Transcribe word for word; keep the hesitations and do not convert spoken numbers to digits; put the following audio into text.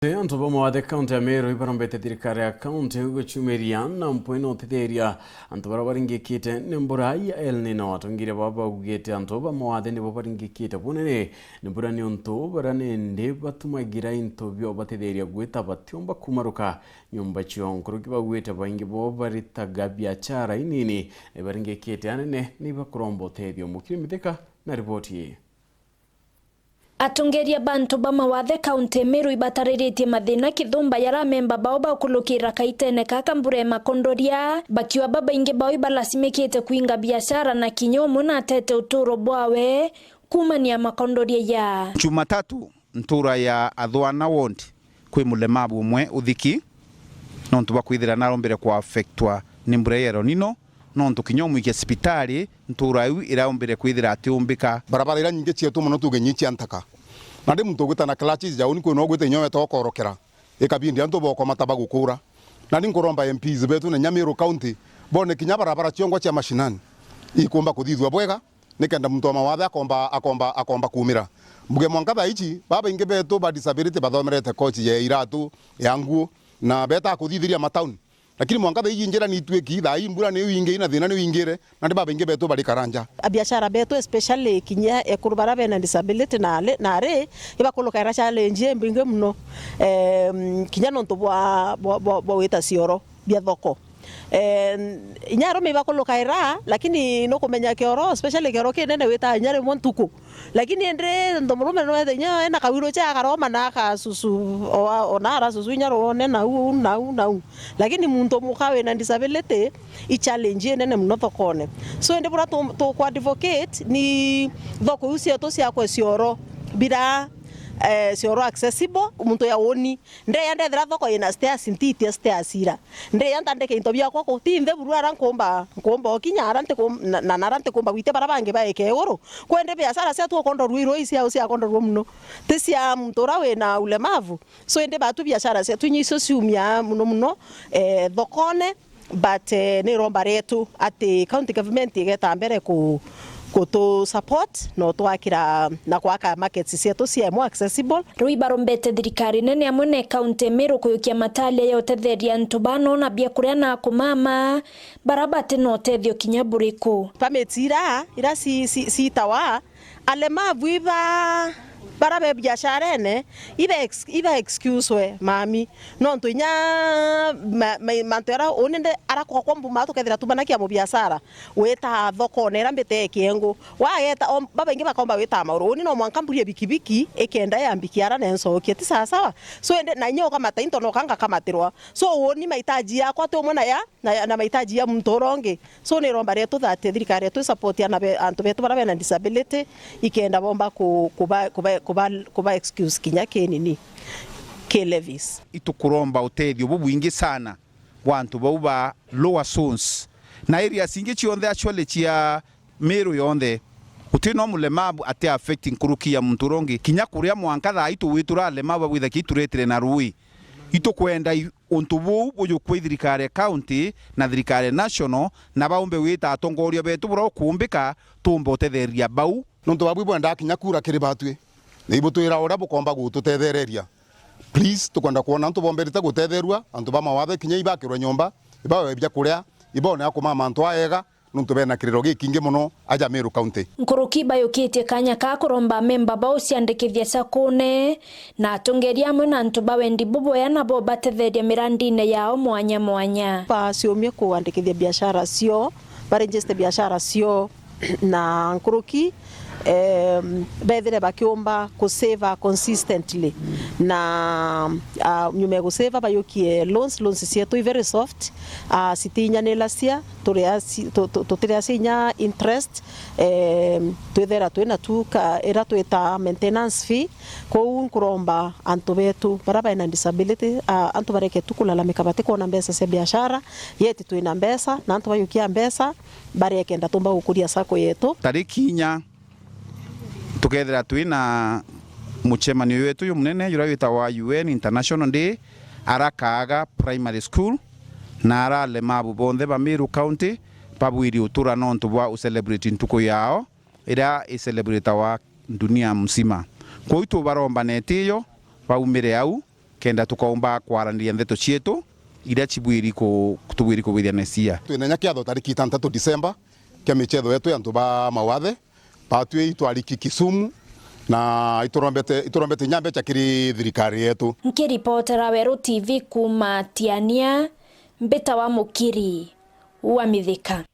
Antu ba mawathe kaunti ya Meru ibarombete thirikari ya kaunti gucumiria na mpwino utetheria antu baria baringikite ni mbura ya El Nino. Atongeria baba baugite antu ba mawathe nibo baringikite bunene ni mbura niuntu baria nindi batumagira into bio batetheria gwita batiumba kumaruka nyomba cio. Nkuruki baugite baingi bo baritaga biachara inini na ibaringikite anene ni bakuromba utethio. Mukiri Mithika na riboti ii. Atongeria bantu ba mawathe kaunti Meru ibatariritie mathina kithumba yara memba bao bakulukira kaitene kaka mbura ya makondoria, bakiuga babaingi bao ibalasimikite kuinga biashara na kinya umwe natete uturo bwawe kumania makondoria ya. Jumatatu, ntura ya Athwana ward, kwi mulemavu umwe uthiki, nontu bwa kwithira narombire kuaffectwa ni mbura ya El Nino, nontu kinya umwikia cibitari, ntura iu iraumbire kwithira atiumbika. Barabara iria nyingi cietu mono tuge nyi cia ntaka. Nandi muntu ugwita na clutches ja uni kwina ugwita inya weta ukorokera. Ikabindi antu bokomata bagukura. Nandi nkuromba M Ps betu na Nyamiru County, bone kinya barabara ciongwa cia mashinani ikumba kuthithua bwega, nikenda muntu wa mawathe akomba, akomba, akomba kumira. Mbuge mwanka thaa ici, babaingi betu ba disability bathomerete course ya iratu, ya nguo, na beta kuthithiria matauni. Lakini mwanka thaa iji njira ni itwiki, thaa ii mbura ni iu ingi, na thina ni uingire, nandi babaingi betu bari karanja. Abiashara betu, especially kinya ekuru bara bena disability na ari, na ari, ibakulukaira challenge imbingi muno. Em, kinya nontu bwa, bwa, bwa, bwa wita cioro bia thoko. Eh, inya arume ibakulukaira, lakini nukumenya kioro, especially kioro kinene wita inya rimwe ntuku. Lakini indi ndo murume nwethe inya ena kawiru cha akaroma na akasusu, o-, ona arasusu inya rwone nau, nau, nau. Lakini muntu muka wina disability, i challenge inene muno thokone. So indi bura tu, tu ku advocate ni thoko iu cietu ciakwe cioro bira, eh, cioro accessible, muntu ya uni. Ndeya ndethira thoko ina stairs, ntitie stairs ira. Ndeya ntandike into biakwa ku, ti nthe buru ara nkumba, nkumba ukinya ara ntikum-, na, na, na ara ntikumba gwitia bara bangi baike iguru. Kwendi biashara ciatu ukondorua irui ciao ciakondorua muno. Ti cia muntu ura wina ulemavu. So indi batu biashara ciatu inya icio ciumia muno muno, eh, thokone. But, eh, ni iromba rietu ati county government igeta mbere ku, kutu support na utwakira na kwaka markets cietu cia more accessible. Riu ibarombete thirikari nene amwe na county Meru kuyukia matalia ya utetheria antu banoona biakuria na kumama bara bati na utethio kinya buriku. Permits ira, ira ci, ci, citawa alemavu iba, bara be biasharene, iba ex-, iba excuse we, mami. Nontu inya ma-, ma-, mantu ara uni nde ara kwakwa mbuma tukethira tumanakia mubiashara, wita thokone ira mbite kiengu. Wageta, o, babaingi bakomba wita mauru. Uni no mwanka mburie bikibiki, ikenda ya mbiki ara nencokie. Ti sawa sawa? So, indi, na inya ukamata into na ukanga kamatirwa. So, uni mahitaji yakwa ti umwe na ya, na, na mahitaji ya muntu ura ungi. So, ni iromba rietu that thirikari yetu isupport ana be-, antu betu bara bena disability, ikenda bomba ku-, kuba, kuba, kuba, kuba excuse kinya kinini ki levies. Itukuromba utethio bubwingi sana bwa antu bau ba lower zones. Na areas ingi cionthe actually cia Meru yonthe, guti no mulemavu ati affect nkuruki ya muntu uria ungi. Kinya kuria mwanka thaa ii tugwitura alemavu babwitha ki ituretire na rui. Itukwenda i-, untu buu bujukwe i thirikari ya county na thirikari ya national, na baumbe gwita atongoria betu buria ukuumbika, tuumbe utetheria bau. Nontu babu ibwendaa kinya kuura kiri batwi, na ibutwira uria bukomba gututethereria. Please, tukwenda kwona antu bomberite gutetherua, antu ba mawathe kinya ibakirwe nyomba, ibawe bia kuria, ibone akumama antu aega, nontu bena kiriro gikingi mono aja Meru County. Nkuruki bayukitie kanya ka kuromba amemba bao ciandikithia cakune na atongeria amwe na antu ba wendi bubwea nabo batetheria mirandine yao mwanya mwanya. Baciumie kuandikithia biashara cio, baregister biashara cio na nkuruki, em, bethire bakiumba kusave consistently. Na, ah, nyuma ya gusave bayukie loans, loans cietu i very soft, ah, citinyanilacia, turia ci-, tu-, tu-, tutiriacia inya interest, em, twithera twina tu ka-, ira twita maintenance fee. Kou nkuromba antu betu bara bena disability, ah, antu bareke tu kulalamika batikwona mbeca cia biashara, yet twina mbeca, na antu bayukia mbeca, bareke nda tumba gukuria sacco yetu. Tariki inya, tukethira twina mucemanio wetu jumunene juria witagwa U N International Day, ara Kaaga Primary School, na ara alemavu bonthe ba Meru County babwirie utura nontu bwa ucelebrate ntuku yao iria icelebratawa dunia mzima. Kwou tubaromba neti iyo baumire au, kenda tukaumba kwaraniria ndeto cietu iria cibwiri ku-, tubwiri kubwithia nesia. Twinenya kiatho tariki itantatu Disemba kia michetho yetu ya antu ba mawathe. Batwi itwariki Kisumu na iturombete, iturombete inya mbecha kiri thirikari yetu. Nkiripotera Weru T V kuuma Tiania, mbita wa Mukiri wa Mithika.